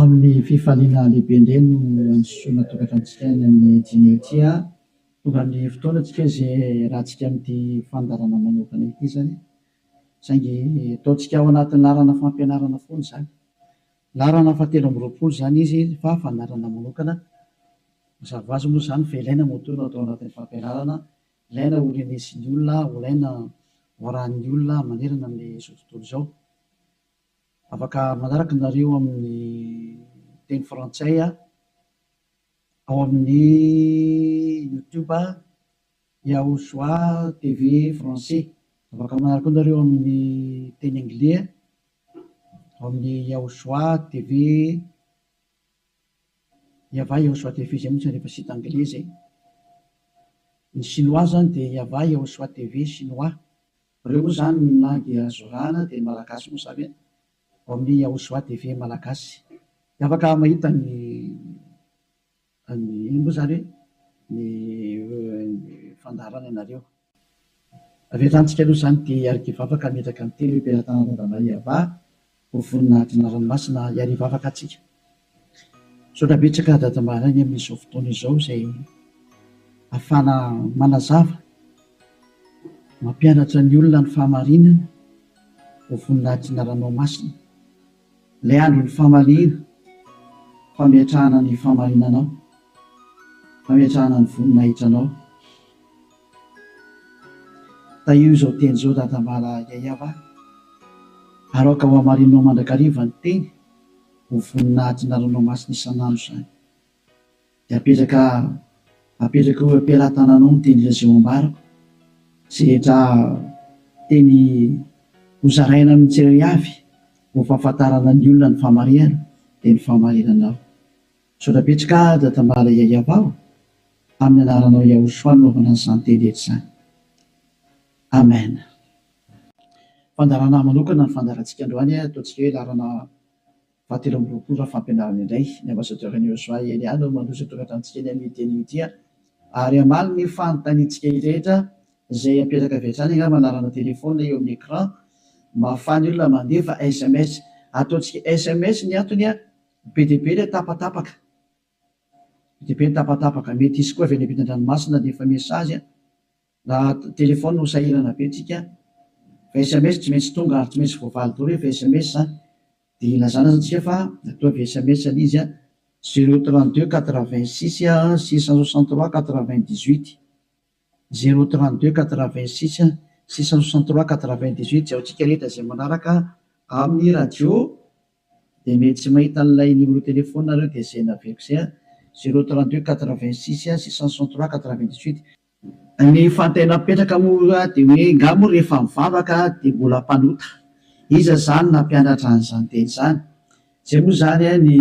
Amin'ny fifaliana lehibe indray no andisoana tokantranontsika any amin'ny dimy ity. Tonga amin'ny fotoana tsika izay iarahantsika amin'ity fandaharana manokana ity izany. Saingy ataontsika ao anatin'ny laharana fampianarana foana izany. Laharana fahatelo amby roapolo izany izy fa fandaharana manokana. Mazava ho azy moa izany fa ilaina moa toa no atao anatin'ny fampianarana, ilaina ho renesin'ny olona, ho ilaina ho arahin'ny olona manerana amin'izao tontolo izao. Afaka manaraka nareo amin'ny teny frantsay ao amin'ny YouTube Yahushua TV français. Afaka manaraka koa nareo amin'ny teny anglais ao amin'ny Yahushua TV Yahvah Yahushua TV izay moa tsy rehefa site anglais izay. Ny chinois zany dia Yahvah Yahushua TV chinois. Ireo moa izany ny langue azo arahana dia ny malagasy moa izany ao amin'ny Yahushua TV malagasy. Dia afaka mahita ny ny inona moa izany hoe ny fandaharana ianareo. Avy hatrany tsika aloha izany dia hiaraka hivavaka hametraka ny teny eo am-pelatanana Yahvah ho voninahitry ny anarany masina hiary hivavaka antsika. Misaotra betsaka Dada Maraina amin'izao fotoana izao izay ahafahana manazava, mampianatra ny olona ny fahamarinana ho voninahitry ny anaranao masina. Ilay andron'ny famaliana, fametrahana ny fahamarinanao, fametrahana ny voninahitranao. Tahio izao teny izao Dada Mara Yayava ary aoka ho hamarinao mandrakariva ny teny ho voninahitry ny anaranao masina isan'andro izany. Dia apetraka apetraka eo am-pelatananao ny teny izay ho ambarako sy rehetra teny ho zaraina amin'ny tsirairay avy ho fahafantarana ny olona ny fahamarihana dia ny fahamarinanao. Misaotra betsaka Dada Mara Yayava o! Amin'ny anaranao Yahushua no anaovana an'izany teny rehetra izany. Amen. Fandaharana manokana ny fandaharantsika androany, ataontsika hoe laharana fahatelo amby roapolo raha fampianarana indray. Ny Ambassadeur an'i Yahushua Elia no mandroso eto an-tranontsika eny amin'ity anio ity ary hamaly ny fanontaniantsika rehetra izay apetraka avy hatrany angamba laharana téléphone eo amin'ny écran mba ahafahan'ny olona mandefa sms. Ataontsika sms ny antony, be dia be ilay tapatapaka. Be dia be ny tapatapaka. Mety hisy koa avy any ampitan-dranomasina handefa message an. Raha téléphone ho sahirana be tsika. Fa sms tsy maintsy tonga ary tsy maintsy voavaly daholo rehefa sms zany. Dia ilazana zany tsika fa ataovy sms ilay izy an, zéro 32 86 663 98. Zéro 32 86 663 98 izay ho antsika rehetra izay manaraka amin'ny radio. Dia mety tsy mahita an'ilay numéro téléphone nareo dia izay naveriko izay an, zéro 32 86 663 98. Ny fanontaniana mipetraka moa dia hoe nga moa rehefa mivavaka dia mbola mpanota? Iza izany nampianatra an'izany teny izany? Izay moa izany ny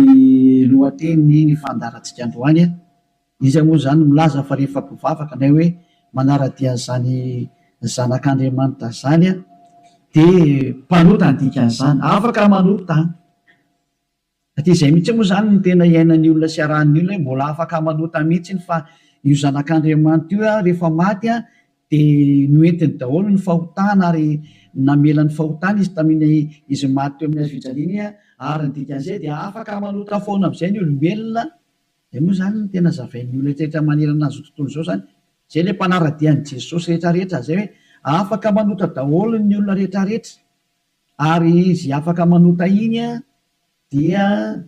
lohatenin'ny ny fandaharantsika androany an. Iza moa izany no milaza fa rehefa mpivavaka na hoe manara-dia an'izany zanak'Andriamanitra izany dia mpanota ny dikan'izany? Afaka manota an! Satria izay mihitsy moa izany no tena iainan'ny olona sy arahan'ny olona hoe mbola afaka manota mihitsy fa io zanak'Andriamanitra io rehefa maty dia noentiny daholo ny fahotana ary namela ny fahotana izy tamin'iny izy maty teo amin'ny hazo fijaliana ary ny dikan'izay dia afaka manota foana amin'izay ny olombelona. Izay moa izany no tena zavain'ny olona rehetra manerana an'izao tontolo izao izany. Izay ilay mpanara-dia an'i Jesosy rehetra rehetra izay hoe afaka manota daholo ny olona rehetra rehetra. Ary izy afaka manota iny dia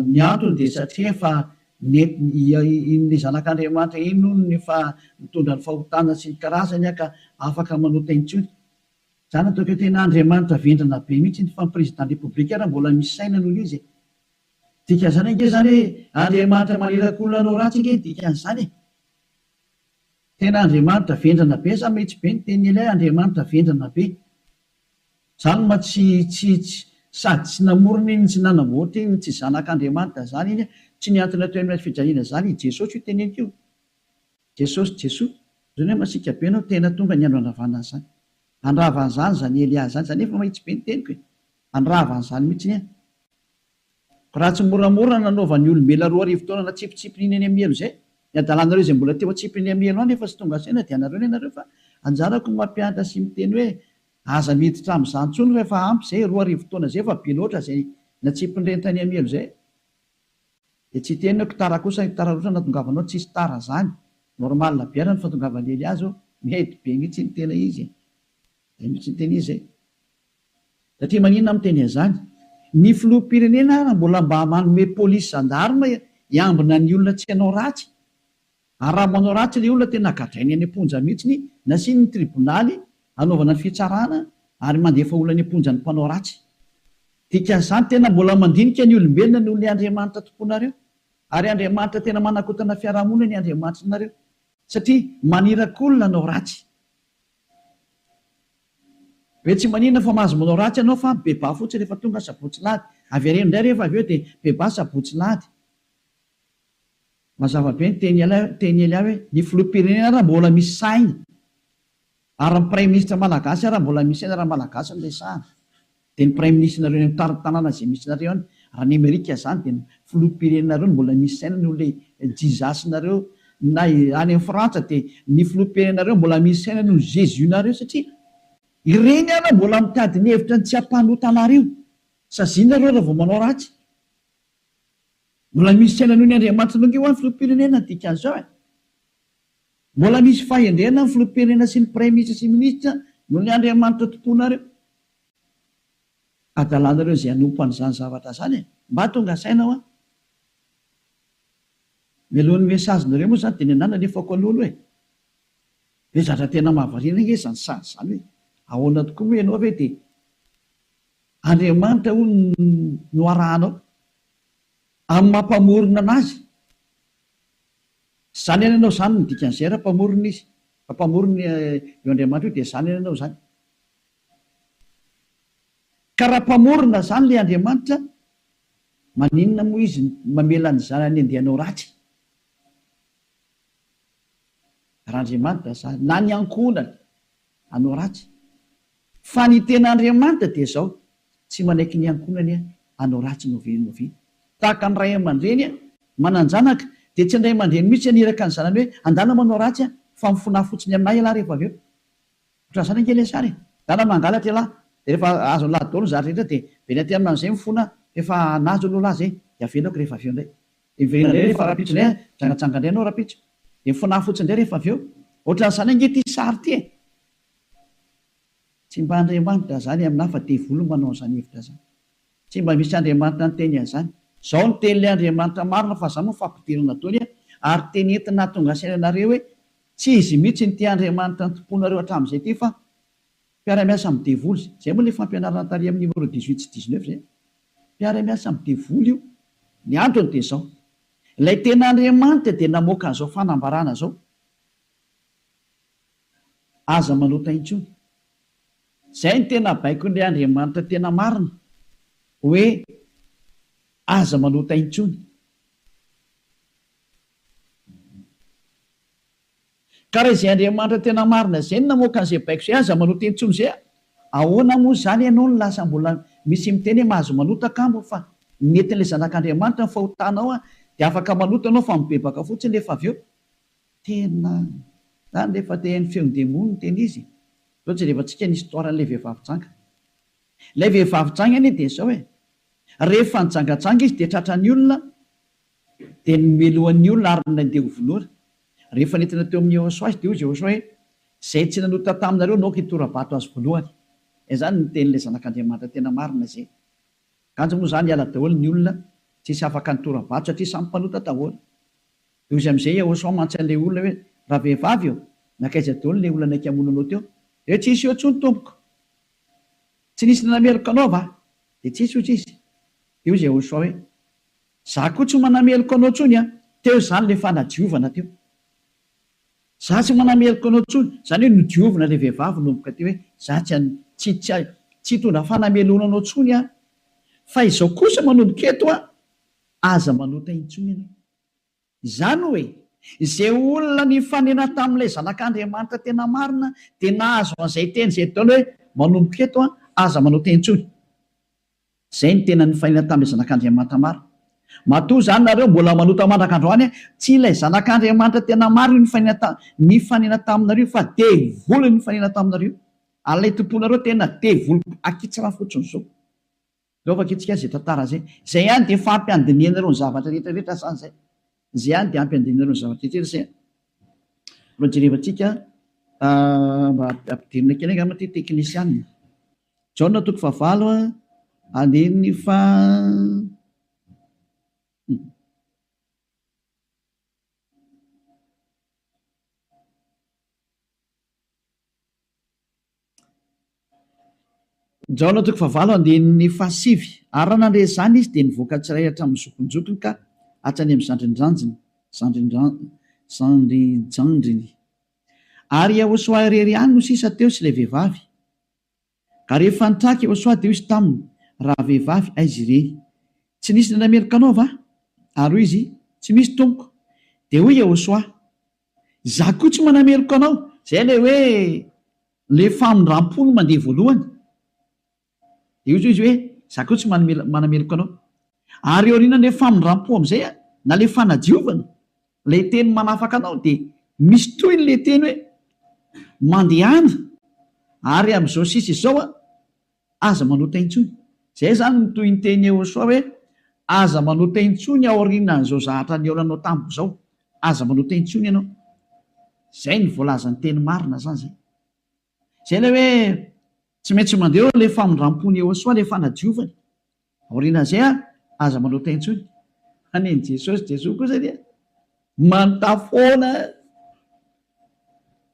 ny antony dia satria efa nentiny iny zanak'Andriamanitra iny hono efa nitondra ny fahotana sy ny karazany ka afaka manota intsony. Izany ataoko hoe tena Andriamanitra vendrana be mihitsy fa ny président république ary mbola misy saina noho izy e. Dikan'izany ange izany hoe Andriamanitra maniraka olona hanao ratsy ange ny dikan'izany e! Tena Andriamanitra vendrana be za mihitsy be ny tenin'i Elia Andriamanitra vendrana be. Zany ma tsy tsy tsy sady tsy namorona iny tsy nanamboatra iny tsy zanak'Andriamanitra zany iny tsy nihantona teo amin'ny hazo fijaliana zany i Jesosy io teneniko io. Jesosy Jesoa zany hoe masiaka be anao tena tonga ny andro handravana an'izany. Handrava an'izany zany Elia zany zany efa mahitsy be ny teniko e! Handrava an'izany mihitsy ny ahy. Raha tsy moramora nanaovan'ny olombelona 2000 taona natsipitsipiny eny amin'ny helo izay, ny adalanareo izay mbola teo atsipiny amin'ny helo any efa tsy tonga saina dia anareo ny anareo fa anjarako ny mampianatra sy miteny hoe aza miditra amin'izany intsony fa efa ampy izay, 2000 taona izay efa be loatra izay Natsipin'ireny tany amin'ny helo izay. Dia tsy hiteny hoe tara kosa, tara loatra ny nahatongavanao, tsisy tara zany. Normal be ary ny fahatongavan'i Elia zao, mety be mihitsy ny tena izy e. Zay mihitsy ny tena izy zay. Satria maninona aho miteny an'izany? Ny filoham-pirenena ara mbola mba manome polisy gendarme hiambina ny olona tsy hanao ratsy. Ary raha manao ratsy ilay olona tena gadrainy any am-ponja mihitsiny, nasiany ny tribonaly hanaovana ny fitsarana ary mandefa olona any am-ponja ny mpanao ratsy. Dikan'izany tena mbola mandinika ny olombelona noho ilay Andriamanitra tomponareo. Ary Andriamanitra tena manakotana fiarahamonina ny Andriamanitrinareo. Satria maniraka olona hanao ratsy. Hoe tsy maninona fa mahazo manao ratsy ianao fa mibebaha fotsiny rehefa tonga sabotsy lahady. Avereno indray rehefa avy eo dia mibebaha sabotsy lahady. Mazava be ny teny teny Elia hoe ny filoham-pirenena ara mbola misy saina ary ny praiminisitra malagasy ara mbola misy saina raha malagasy no resahana dia ny praiminisitrinareo any amin'ny tanàna izay misy nareo any raha ny amerika izany dia ny filoham-pirenenareo no mbola misy saina noho ilay Jesus nareo na any amin'ny frantsa dia ny filoham-pirenenareo mbola misy saina noho ny Jesus nareo satria ireny ara mbola mitady ny hevitra ny tsy hampanota anareo sazianareo raha vao manao ratsy. Mbola misy saina noho ny Andriamanitra ange hoa ny filoham-pirenena ny dikan'izao e! Mbola misy fahendrena ny filoham-pirenena sy ny praiminisitra sy minisitra noho ny Andriamanitra tomponareo. Adalanareo izay hanompo an'izany zavatra izany e! Mba tonga saina hoa! Mialohan'ny message-nareo moa izany dia ny anah nalefako aloha aloha e! Be zatra tena mahavariana ange izany sary izany hoe ahoana tokoa moa ianao ve dia Andriamanitra hono no arahanao? Amin'ny maha mpamorona anazy. Izany anie ianao izany no dikan'izay raha mpamorona izy. Raha mpamorona io Andriamanitra io dia izany anie ianao izany. Ka raha mpamorona izany ilay Andriamanitra, maninona moa izy mamela ny zanany handeha hanao ratsy? Raha Andriamanitra izany, na ny ankohonany, hanao ratsy. Fa ny tena Andriamanitra dia izao, tsy manaiky ny ankohonany hanao ratsy na oviana na oviana. Tahaka ny ray aman-dreny manan-janaka, dia tsy ny ray aman-dreny mihitsy haniraka ny zanany hoe, andana manao ratsy fa mifonaha fotsiny aminà ialahy rehefa avy eo. Ohatran'izany ange ilay sary e! Ndana mangalatra ialahy, dia rehefa azon'ilahy daholo ny zavatra rehetra dia miverina aty aminy amin'izay mifona fa efa nahazo aloha lahy izay, dia avelako rehefa avy eo indray. Dia miverina indray rehefa rahampitso indray an, mijangajanga indray ianao rahampitso. Dia mifonaha fotsiny indray rehefa avy eo. Ohatran'izany ange ity sary ity e! Tsy mba Andriamanitra izany aminà fa devoly no manao an'izany hevitra izany. Tsy mba misy Andriamanitra niteny an'izany. Izao no tenin'ilay Andriamanitra marina fa izany moa fampidirana daholo an, ary teny entina hahatonga saina anareo hoe tsy izy mihitsy ity Andriamanitra nitompoanareo hatramin'izay ity fa mpiara-miasa amin'ny devoly. Izay moa ilay fampianarana tary amin'ny numéro 18 sy 19 izay. Mpiara-miasa amin'ny devoly io. Ny antony dia izao, ilay tena Andriamanitra dia namoaka an'izao fanambarana izao, Aza manota intsony. Izay no tena baikon'ilay Andriamanitra tena marina, hoe aza manota intsony. Ka raha izay Andriamanitra tena marina izay no namoaka an'izay baiko izay, aza manota intsony izay, ahoana moa izany ianao no lasa mbola misy miteny hoe mahazo manota kamo fa nentin'ilay zanak'Andriamanitra ny fahotanao dia afaka manota ianao fa mibebaka fotsiny rehefa avy eo. Tena zany rehefa te haino feon-demony ny tena izy e! Zao jerevantsika ny histoire an'ilay vehivavy janga. Ilay vehivavy janga anie dia zao e! Rehefa nijangajanga izy dia tratran'ny olona dia nomelohan'ny olona ary nandeha ho vonoina. Rehefa nentina teo amin'i Yehosua izy dia hoy Yehosua hoe, Izay tsy nanota taminareo no aoka hitora-bato azy voalohany. Izany no tenin'ilay Zanak'Andriamanitra tena marina izay. Kanjo moa izany hiala daholo ny olona, tsisy afaka nitora-bato satria samy mpanota daholo. Dia hoy izy amin'izay Yehosua mantsy an'ilay olona hoe, Ravehivavy ô, nankaiza daholo ilay olona naika hamono anao teo? Dia hoe, Tsisy eo intsony tompoko. Tsy nisy nanameloka anao va? Dia tsisy hoy izy. Dia hoy Yehosua hoe, Za koa tsy manameloka anao tsony an! Teo izany le fanadiovana teo. Za tsy manameloka anao tsony, zany hoe nodiovina le vehivavy nomboka teo hoe za tsy an tsy tsy tsy hitondra fanamelohana anao tsony an! Fa izao kosa manomboka eto an, aza manota intsony ianao. Izany hoe, izay olona nifanena tamin'ilay Zanak'Andriamanitra tena marina dia nahazo an'izay teny izay daholo hoe manomboka eto an, aza manota intsony. Zay no tena nifanena tamin'ilay Zanak'Andriamanitra marina. Matoa izany nareo mbola manota mandraka androany, tsy ilay Zanak'Andriamanitra tena marina io nifanena ta, nifanena taminareo io fa devoly no nifanena taminareo. Ary ilay tomponareo tena devoly akitsirano fotsiny zao. Ndao vakintsika izay tantara izay. Izay ihany dia efa ampy handinihanareo ny zavatra rehetra rehetra izany izay. Izay ihany dia ampy handinihanareo ny zavatra rehetra rehetra izay. Mbola jerevantsika mba ampidirina kely angamba ity teknisianina. Jaona toko fahavalo andininy faha. Jaona toko fahavalo andininy fahasivy, Ary raha nandre izany izy, dia nivoaka tsirairay hatramin'ny zokinjokiny ka hatrany amin'ny zandrindrandriny, zandrinjandriny. Ary Iehôsoa irery ihany no sisa teo sy ilay vehivavy. Ka rehefa nitraka Iehôsoa, dia hoy izy taminy, Ravehivavy, aiza ireny? Tsy nisy nanameloka anao va? Ary hoy izy, Tsy misy, tompoko. Dia hoy Iehôsoa, Izaho koa tsy manameloka anao. Izay ilay hoe ilay famindram-po no mandeha voalohany. Dia hoy izy hoe, Izaho koa tsy manameloka anao. Ary aorianan'ilay famindram-po amin'izay, na ilay fanadiovana, ilay teny manafaka anao, dia misy tohiny ilay teny hoe, Mandehana, ary amin'izao sisa izao, Aza manota intsony. Zay zany ny tohinteny Yehosua hoe aza manota intsony aorianan'izao zahatra nihaonanao tamiko zao. Aza manota intsony ianao. Zay ny voalazan'ny teny marina zany zay. Zay ilay hoe tsy maintsy mandeha eo ilay famindrampon'i Yehosua, ilay fanadiovany. Aorianan'izay an, aza manota intsony. Fa nen'i Jesosy, Jesoa kosa dia manontà foana.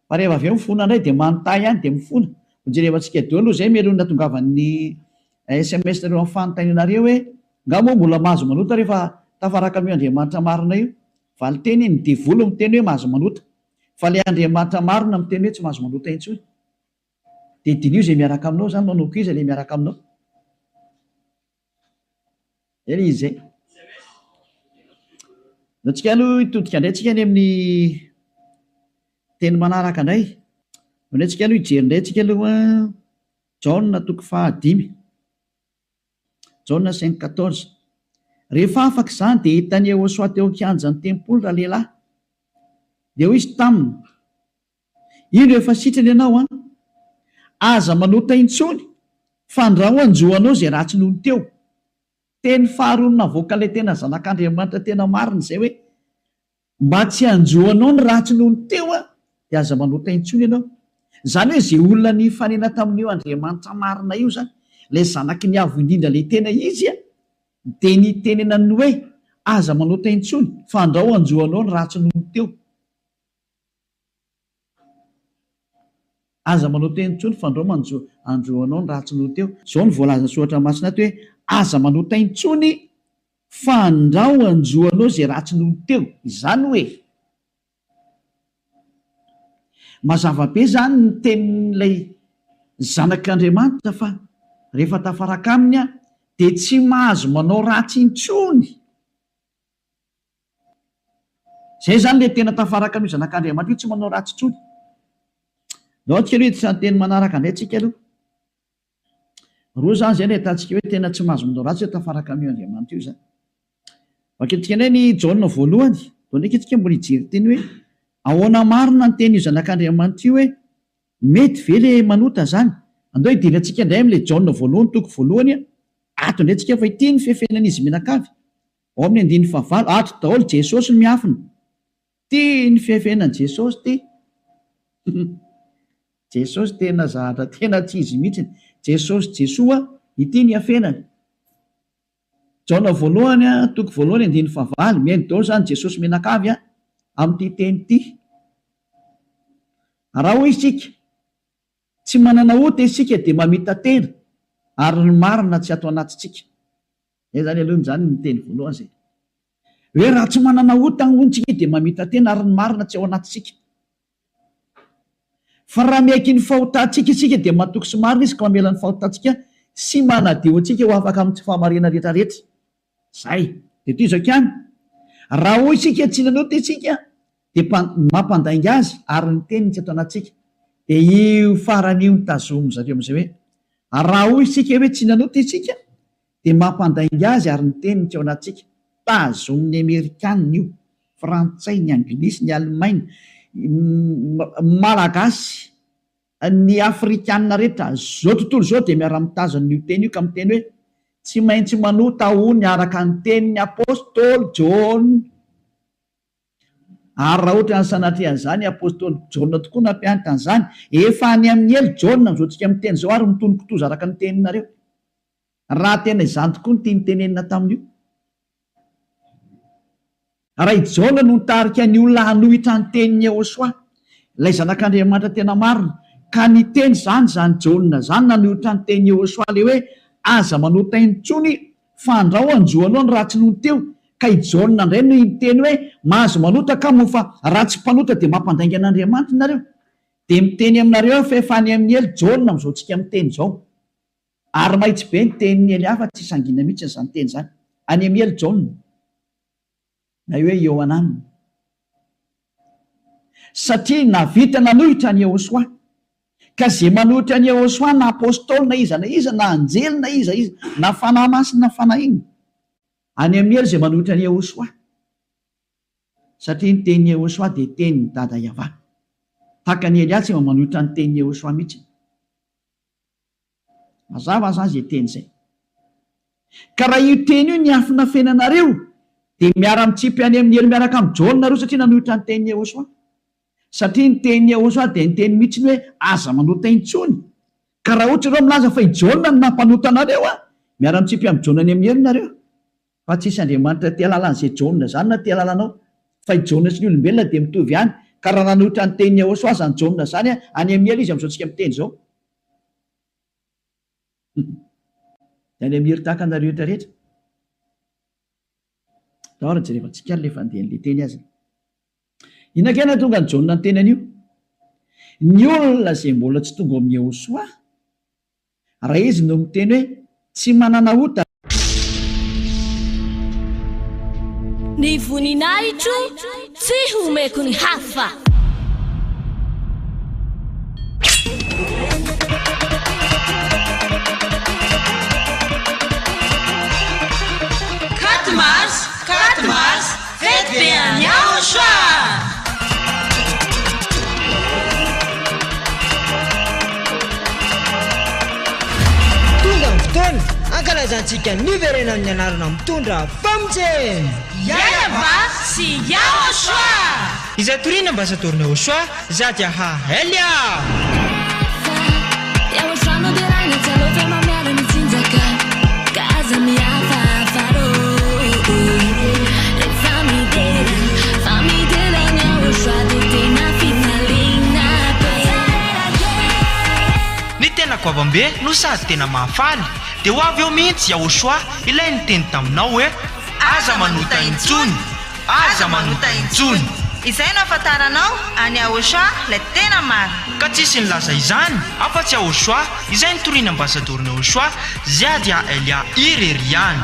Fa rehefa avy eo mifona indray dia manontà ihany dia mifona. Hojerevantsika daholo aloha izay mialoha ny nahatongavan'ny sms nareo amin'ny fanontanianareo hoe nga moa mbola mahazo manota rehefa tafaraka amin'io Andriamanitra marina io? Valinteny, ny devoly miteny hoe mahazo manota. Fa ilay Andriamanitra marina miteny hoe tsy mahazo manota intsony. Dia diniho izay miaraka aminao izany, manomboka iza ilay miaraka aminao? Zay ilay izy zay. Ndao tsika aloha hitodika indray tsika any amin'ny teny manaraka indray. Ndao indray tsika aloha hijery indray tsika aloha Jaona toko fahadimy. Jaona cinq quatorze. Rehefa afaka izany dia hitan'i Yehosua teo an-kianjan'ny tempoly ralehilahy. Dia hoy izy taminy, Indro efa sitrana ianao an! Aza manota intsony fandrao hanjo anao izay ratsy nony teo. Teny faharoa navoakan'ilay tena zanak'Andriamanitra tena marina izay hoe, mba tsy hanjo anao ny ratsy nony teo an, dia aza manota intsony ianao. Izany hoe izay olona nifanena tamin'io Andriamanitra marina io izany, ilay zanaky ny Avo Indrindra ilay tena izy an, dia nitenenany hoe, aza manota intsony fandrao hanjo anao ny ratsy nony teo. Aza manao teny intsony fandrao manjo andro anao ny ratsy noho teo. Zao no voalazan'ny soratra masina ato hoe aza manota intsony fandrao anjo anao izay ratsy noho teo. Izany hoe mazava be izany ny tenin'ilay zanak'Andriamanitra fa rehefa tafaraka aminy aho dia tsy mahazo manao ratsy intsony. Zay zany le tena tafaraka an'io zanak'Andriamanitra io tsy manao ratsy intsony. Ndao antsika aloha hiditra ny teny manaraka indray tsika aloha. Roa zany zay no ahitantsika hoe tena tsy mahazo manao ratsy hoe tafaraka amin'io Andriamanitra io zany. Vakintsika indray ny Jaona voalohany. Ndao ndraiky tsika mbola hijery teny hoe ahoana marina ny tenin'io zanak'Andriamanitra io hoe mety ve le manota zany? Andao hidirantsika indray amin'ilay Jaona voalohany toko voalohany ato indray tsika fa ity ny fefenan'izy mianakavy. Ao amin'ny andininy fahavalo, ato daholo Jesosy no miafina. Ty ny fiafenan'i Jesosy ty. Jesosy tena zahatra tena tsy izy mihitsiny. Jesosy Jesoa, ity ny iafenany. Jaona voalohany toko voalohany andininy fahavalo, mihaino daholo izany Jesosy mianakavy amin'ity teny ity. Raha hoy isika, tsy manana ota isika dia mamita-tena ary ny marina tsy ato anatintsika. Zay zany aloha zany ny teny voalohany zay. Hoe raha tsy manana ota hono tsika dia mamita-tena ary ny marina tsy ao anatintsika. Fa raha miaiky ny fahotantsika isika dia matoky sy marina izy ka mamela ny fahotantsika sy manadio antsika ho afaka amin'ny tsy fahamarinana rehetra rehetra. Zay. Dia toy izao ihany. Raha hoy isika tsy nanota isika dia mampandainga azy ary ny teniny tsy ato anatintsika. Dia io farany io no tazomin-dry zareo amin'izay hoe raha hoy isika hoe tsy nanota isika dia mampandainga azy ary ny teniny tsy ao anatintsika. Tazomin'ny Amerikanina io, Frantsay, ny Anglisy, ny Alemaina, Malagasy, ny Afrikanina rehetra, zao tontolo izao dia miara-mitazona io teny io ka miteny hoe. Tsy maintsy manota hono araka ny tenin'ny apostoly Jaona. Ary raha ohatra ny sanatria an'izany, apostoly Jaona tokoa nampianatra an'izany. Efa any amin'ny helo Jaona amin'izao tsika miteny izao ary mitono kitoza araka ny teninareo. Raha tena izany tokoa no tiany tenenina tamin'io. Raha i Jaona no nitarika ny olona hanohitra ny tenin'i Yehosua, ilay Zanak'Andriamanitra tena marina, ka niteny izany izany Jaona izany nanohitra ny tenin'i Yehosua ilay hoe aza manota intsony fa andrao hanjo anao ny ratsy nony teo, ka i Jaona indray no niteny hoe mahazo manota ka moa fa raha tsy mpanota dia mampandainga an'Andriamanitra nareo. Dia miteny aminareo aho fa efa any amin'ny helo Jaona amin'izao tsika miteny izao. Ary mahitsy be ny tenin'i Elia fa tsy sangiana mihitsy izany teny izany. Any amin'ny helo Jaona. Na hoe Iohanana. Satria nahavita nanohitra an'i Yehosua. Ka izay manohitra an'i Yehosua na apostoly na iza na iza na anjely na iza iza na fanahy masina na fanahy inona. Any amin'ny helo izay manohitra an'i Yehosua. Satria ny tenin'i Yehosua dia tenin'i Dada Yavah. Tahaka an'i Elia tsy mba manohitra ny tenin'i Yehosua mihitsy. Mazava izany izay teny izay. Ka raha io teny io niafinafenanareo, dia miara-mitsipy any amin'ny helo miaraka amin'i Jaona nareo satria nanohitra ny tenin'i Yehosua. Satria ny tenin'i Yehosua dia niteny mihitsy ny hoe aza manota intsony. Ka raha ohatra ireo milaza fa i Jaona no nampanota anareo, miara-mitsipy amin'i Jaona any amin'ny helo nareo. Fa tsisy Andriamanitra te halala an'izay Jaona izany na te halala anao. Fa i Jaona sy ny olombelona dia mitovy ihany. Ka raha nanohitra ny tenin'i Yehosua izany Jaona izany, any amin'ny helo izy amin'izao tsika miteny izao. Dia any amin'ny helo tahaka anareo rehetra rehetra. Ndao ary jerevantsika ary ilay fandehan'ilay teny aza. Inona kay nahatonga an'i Jaona niteny an'io? Ny olona izay mbola tsy tonga ao amin'i Yehosua, Raha izy no miteny hoe tsy manana ota. Ny voninahitro tsy homeko ny hafa. Quatre mars, quatre mars, fety be any Yahoshua! Tonga ny fotoana hankalazantsika ny niverenan'ny anarana mitondra famonjena! Yahweh sy Yahoshua! Izay toriana Ambasadaoron'i Yahoshua, Zadiaha Elia! Ny tena goavambe no sady tena mahafaly dia ho avy eo mihitsy Yahoshua ilay niteny taminao hoe aza manota intsony. Aza manota intsony! Izay no ahafantaranao an'i Yahoshuah ilay tena marina. Ka tsisy nilaza izany afa-tsy Yahoshuah izay nitorian'ny ambasadorin'i Yahoshuah, Ziadia Elia irery ihany.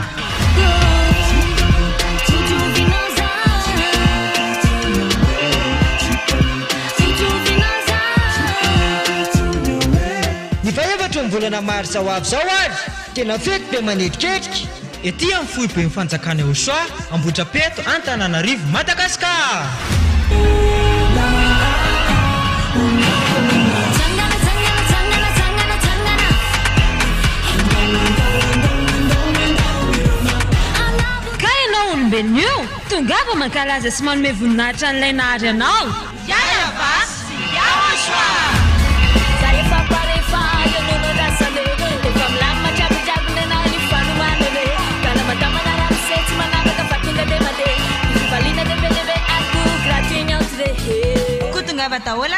Ny fahefatry ny volana marsa ho avy izao ary tena fety be manetriketrika. Ety amin'ny foiben'ny fanjakana Eosoa, Ambohidrapeto, Antananarivo, Madagasikara! Ka ianao olombelona io, tongava mankalaza sy manome voninahitra an'ilay nahary anao! Yahweh sy Yahoshua! Za efa pare fa eo no nondrasana e Efa milamina jiaby jiaby nenah ny fanomanana e Kalamadamana ramose tsy manavaka fa tonga de mandeha Ny fifaliana de be de be ary koa gratuit ny entrée Koa tongava daholo ary.